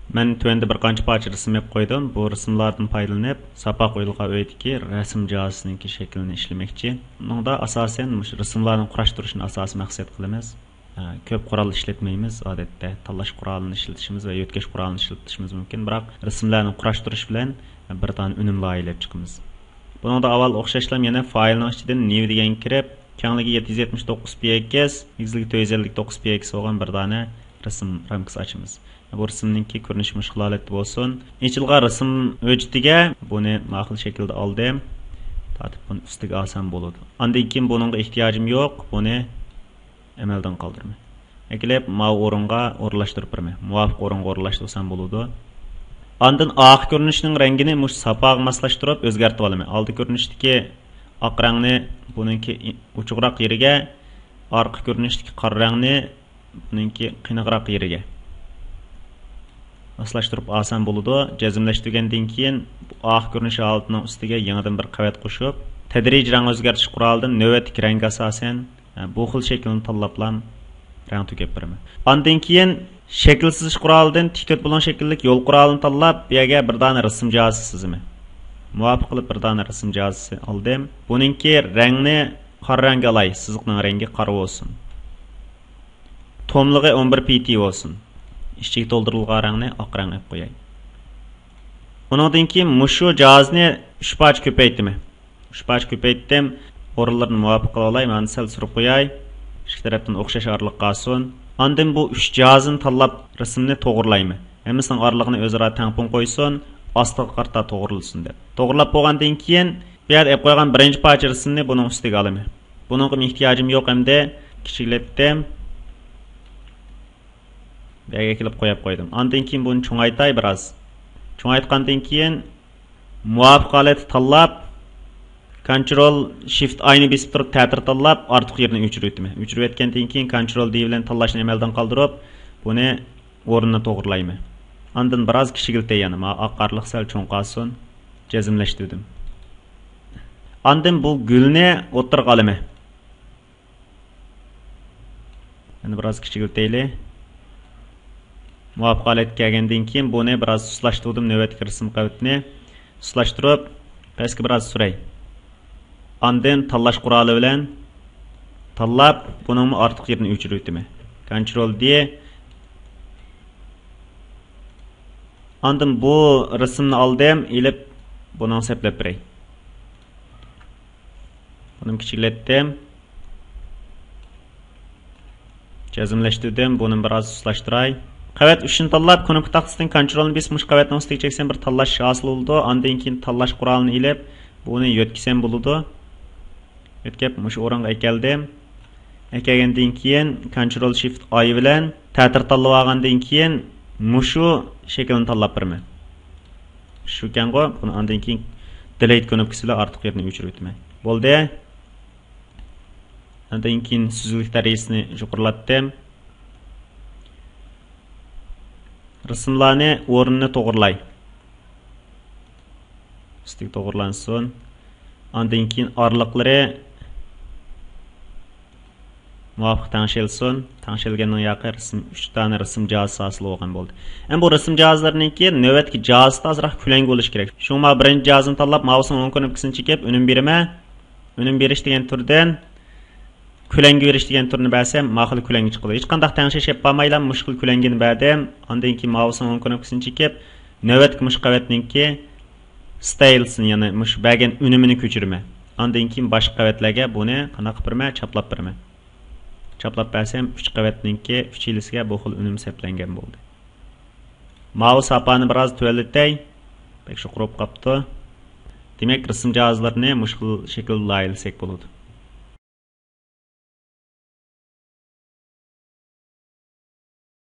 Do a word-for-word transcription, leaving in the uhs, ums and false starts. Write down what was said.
مەن تۆۋەندە بىر قانچە پارچە رەسىم ئېلىپ قويدۇم. بۇ رەسىملاردىن پايدىلىنىپ، ساپاق ئويۇلغان ئۆيدىكى رەسىم جازىسىنىڭكى شەكلىنى ئىشلىمەكچى. بۇنىڭدا ئاساسەن مۇشۇ رەسىملارنى قۇراشتۇرۇشنى ئاساسىي مەقسەت قىلىمىز. ئە، كۆپ قورال ئىشلەتمەيمىز. ئادەتتە تاللاش قورالىنى ئىشلىتىشىمىز ۋە يۆتكەش قورالىنى ئىشلىتىشىمىز مۇمكىن. بىراق رەسىملەرنى قۇراشتۇرۇش بىلەن بىر دانە ئۈنۈم لايىھەلەپ چىقىمىز. بۇنىڭدا ئاۋۋال ئوخشاشلا يەنە فايلنىڭ ئىچىدىن نيۇ دېگەنگە كىرىپ، كەڭلىكى يەتتە يۈز يەتمىش توققۇز پىكسېل، ئېگىزلىكى تۆت يۈز ئەللىك توققۇز پىكسېل بولغان بىر دانە رەسىم رامكىسى ئاچىمىز. بۇ رەسىمنىڭكى كۆرۈنۈشى مۇشۇ خىل ھالەتتە بولسۇن. ئېچىلغان رەسىم ھۆججىتىگە بۇنى ماقۇل شەكىلدە ئالدىم. تارتىپ بۇنى ئۈستىگە ئالسام بولىدۇ. ئاندىن كېيىن بۇنىڭغا ئېھتىياجىم يوق. بۇنى ئەمەلدىن قالدۇرىمەن. ئەكېلىپ ماۋۇ ئورۇنغا ئورۇنلاشتۇرۇپ بېرىمەن. مۇۋاپىق ئورۇنغا ئورۇنلاشتۇرسام بولىدۇ. ئاندىن ئارقا كۆرۈنۈشنىڭ رەڭگىنى مۇشۇ ساپاغا ماسلاشتۇرۇپ ئۆزگەرتىپ ئالىمەن. ئالدى كۆرۈنۈشتىكى ئاق رەڭنى بۇنىڭكى ئوچۇقراق يېرىگە، ئارقا كۆرۈنۈشتىكى قارا رەڭنى بۇنىڭكى قېنىقراق يېرىگە ماسلاشتۇرۇپ ئالسام بولىدۇ. جەزملەشتۈرگەندىن كېيىن ئارقا كۆرۈنۈش ھالىتىنىڭ ئۈستىگە يېڭىدىن بىر قەۋەت قوشۇپ، تەدرىجىي رەڭ ئۆزگەرتىش قورالىدىن نۆۋەتتىكى رەڭگە ئاساسەن، ھە، بۇ خىل شەكىلنى تاللاپلا رەڭ تۈگەپ بېرىمەن. ئاندىن كېيىن شەكىل سىزىش قورالىدىن تىك تۆت بۇلۇڭ شەكىللىك يول قورالىنى تاللاپ، بۇ يەرگە بىر دانە رەسىم جازىسى سىزىمەن. مۇۋاپىق قىلىپ بىر دانە رەسىم جازىسى ئالدىم. بۇنىڭكى رەڭنى قارا رەڭگە ئالاي، سىزىقنىڭ رەڭگى قارا بولسۇن. توملۇقى ئون بىر پىتى بولسۇن. ئىچىگە تولدۇرۇلغان رەڭنى ئاق رەڭ ئېلىپ قوياي. ئۇنىڭدىن كېيىن مۇشۇ جازىنى ئۈچ پارچە كۆپەيتىمەن. ئۈچ پارچە كۆپەيتتىم. ئورۇنلىرىنى مۇۋاپىق قىلىۋالاي. مانا سەل سۈرۈپ قوياي. ئىككى تەرەپتىن ئوخشاش ئارىلىق قالسۇن. ئاندىن بۇ ئۈچ جازىنى تاللاپ رەسىمنى توغرىلايمەن. ھەممىسىنىڭ ئارىلىقىنى ئۆزئارا تەڭپۇڭ قويسۇن. ئاستىغا قارىتا توغرىلىسۇن دەپ. توغرىلاپ بولغاندىن كېيىن بۇ يەردە ئېلىپ قويغان بىرىنچى پارچە رەسىمنى بۇنىڭ ئۈستىگە ئالىمەن. بۇنىڭغىمۇ ئېھتىياجىم يوق ئەمدى. كىچىكلەتتىم. بۇ يەرگە كېلىپ قويۇپ قويدۇم. ئاندىن كېيىن بۇنى چوڭايتاي بىراز. چوڭايتقاندىن كېيىن مۇۋاپىق ھالەتنى تاللاپ، كونترول شىفت ئاينى بېسىپ تۇرۇپ تەتۈر تاللاپ، ئارتۇق يېرىنى ئۆچۈرۈۋېتىمەن. ئۆچۈرۈۋەتكەندىن كېيىن كونترول دى بىلەن تاللاشنى ئەمەلدىن قالدۇرۇپ، بۇنى ئورنىنى توغرىلايمەن. ئاندىن بىراز كىچىكلىتەي يەنە. مانا ئاق ئارىلىق سەل چوڭ قالسۇن. جەزملەشتۈردۈم. ئاندىن بۇ گۈلنى ئوتتۇرىغا ئالىمەن. يەنە بىراز كىچىكلىتەيلى. مۇۋاپىق ھالەتكە كەلگەندىن كېيىن بۇنى بىراز سۇسلاشتۇردۇم، نۆۋەتتىكى رەسىم قەۋىتىنى سۇسلاشتۇرۇپ، پەسكە بىراز سۈرەي. ئاندىن تاللاش قورالى بىلەن تاللاپ، بۇنىڭمۇ ئارتۇق يېرىنى ئۆچۈرۈۋېتىمەن. كونترول دى. ئاندىن بۇ رەسىمنى ئالدىم، ئېلىپ بۇنىڭ سەپلەپ بېرەي. بۇنىمۇ كىچىكلەتتىم. جەزملەشتۈردۈم. بۇنى بىراز سۇسلاشتۇراي. قەۋەت ئۈچنى تاللاپ، كۇنۇپكا تاختىسىدىن كونترولنى بېسىپ، مۇشۇ قەۋەتنىڭ ئۈستىگە چەكسەم، بىر تاللاش ھاسىل بولىدۇ. ئاندىن كېيىن تاللاش قورالىنى ئېلىپ، بۇنى يۆتكىسەم بولىدۇ. يۆتكەپ، مۇشۇ ئورۇنغا ئەكەلدىم. ئەكەلگەندىن كېيىن، كونترول شىفت ئاي بىلەن تەتۈر تاللىۋالغاندىن كېيىن، مۇشۇ شەكىلنى تاللاپ بېرىمەن. شۇكەنغۇ، بۇنى ئاندىن كېيىن دېلېيت كۇنۇپكىسى بىلەن ئارتۇق يېرىنى ئۆچۈرۈۋېتىمەن. بولدى. ئاندىن كېيىن سۈزۈكلۈك دەرىجىسىنى يۇقىرىلاتتىم. رەسىملەرنى ئورنىنى توغرىلاي. ئۈستىگە توغرىلانسۇن. ئاندىن كېيىن ئارىلىقلىرى مۇۋاپىق تەڭشەلسۇن. تەڭشەلگەننىڭ ياقى رەسىم، ئۈچ دانە رەسىم جازىسى ھاسىل بولغان بولدى. ئەمدى بۇ رەسىم جازىلىرىنىڭكى نۆۋەتتىكى جازىسى ئازراق كۆلەڭگە بولۇشى كېرەك. شۇڭا بىرىنچى جازىنى تاللاپ، ماۋۇسىنىڭ ئوڭ كۇنۇپكىسىنى چېكىپ، ئۈنۈم بېرىمەن. ئۈنۈم بېرىش دېگەن تۈردىن كۆلەڭگە بېرىش دېگەن تۈرنى بەرسەم، ما خىل كۆلەڭگە چىقىدۇ. ھېچقانداق تەڭشەش ئېلىپ بارمايلا، مۇشۇ خىل كۆلەڭگىنى بەردىم. ئاندىن كېيىن ماۋۇسىنىڭ ئوڭ كۇنۇپكىسىنى چېكىپ، نۆۋەتتىكى مۇشۇ قەۋەتنىڭكى ستايلسىنى، يەنى مۇشۇ بەرگەن ئۈنۈمىنى كۆچۈرىمەن. ئاندىن كېيىن باشقا قەۋەتلەرگە بۇنى قانداق قىلىپ بېرىمەن؟ چاپلاپ بېرىمەن. چاپلاپ بەرسەم، ئۈچ قەۋەتنىڭكى ئۈچىلىسىگە بۇ خىل ئۈنۈم سەپلەنگەن بولدى. ماۋۇ ساپانى بىراز تۆۋەنلىتەي. بەك يۇقىرى بولۇپ قاپتۇ. دېمەك، رەسىم جازىلىرىنى مۇشۇ خىل شەكىلدە لايىھەلىسەك بولىدۇ.